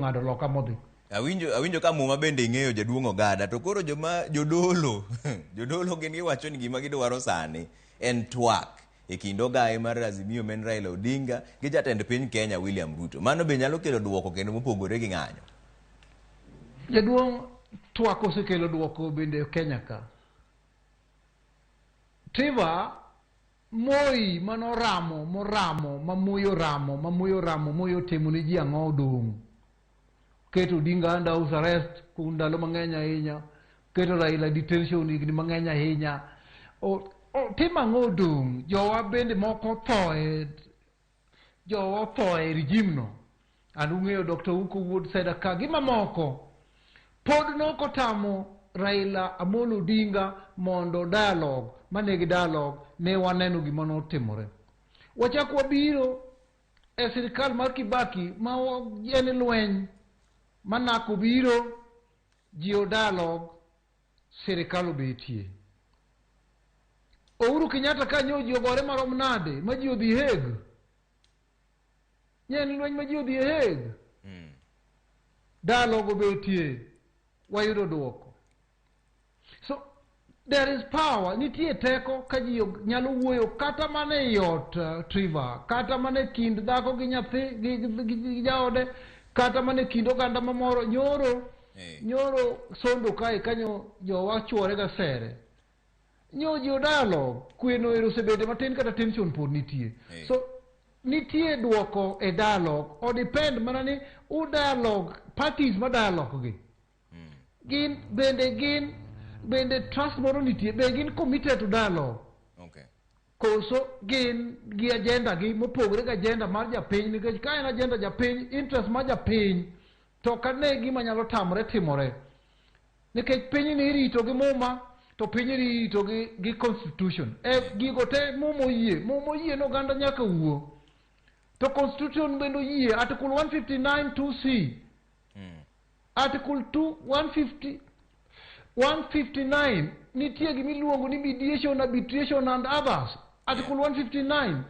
Ng'ado loka modhi. Awinjo ka muma bende ing'eyo, jaduong' Ogada. To koro joma jodolo, jodolo gin giwacho ni gima gidwaro sani en twak e kind ogaye mar Azimio men Raila Odinga gi jatend piny Kenya William Ruto. Mano be nyalo kelo duoko kendo mopogore gi ng'anyo. Jaduong', twak osekelo duoko bende e Kenya ka. Tiva Moi manoramo moramo ma Moi oramo ma Moi oramo, Moi otimo ne ji ang'o odong'. Keto Odinga under house arrest kuom ndalo mang'eny ahinya. Keto Raila detention higni mang'eny ahinya. Otimo ang'o odong'? Jowa bende moko otho e jowa otho e regime no. And ung'eyo Dr. Uko Wuod Seda ka gi mamoko. Pod nokotamo Raila Amolo Odinga mondo dialogue, mane gi dialogue ne waneno gima notimore. Wachak wabiro e sirikal mar Kibaki ma en lweny ma NARC obiro ji o dialogue, sirikal obetie. Uhuru Kenyatta ka nyo ji ogore marom nade ma ji odhi Hague. Nye en lweny ma ji odhi e Hague. Dialogue obetie, wayudo duoko. So there is power, nitie teko ka ji nyalo wuoyo kata mana e ot, Trevor, kata mana e kind dhako gi nyathi gi jaode, kata mana e kind oganda mamoro nyoro. Nyoro sondo kae kanyo jowa chuore ga sere. Nyo ji o dialogue, kwe no ero osebede matin kata tension pod nitie. So nitie duoko e dialogue, o depend mana ni u dialogue, parties ma dialogue gi. Gin bende, gin bende trust moro nitie, be gin committed to dialogue. Koso gin gi agenda gi mopogore gi agenda mar japiny, nikech ka en agenda japiny, interest mar japiny, to ok ane gima nyalo tamore timore. Nikech pinyni irito gi muma, to pinyni irito gi constitution. E gigo te muma oyie, muma oyie ni oganda nyaka wuo. To constitution bende oyie, article 159 2C. Article 2 150 159 nitie gima iluongo ni mediation, arbitration and others. Article 159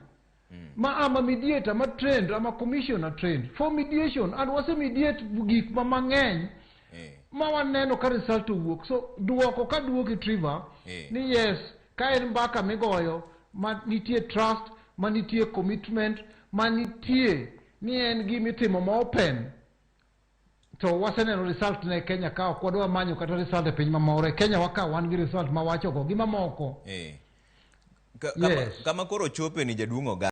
ma am a mediator ma trained, am a commissioner trained for mediation, and wase mediate gik ma mang'eny ma waneno ka result owuok. So duoko ka duoki, Trevor, ni yes, ka en mbaka migoyo ma nitie trust, ma nitie commitment, ma nitie ni en gimitimo ma open, to waseneno result ne Kenya ka ok wadwa manyo kata result e piny mamoro. E Kenya wa ka wan gi result ma wachogo gi mamoko. Kama koro chope ni, jaduong' Ogada.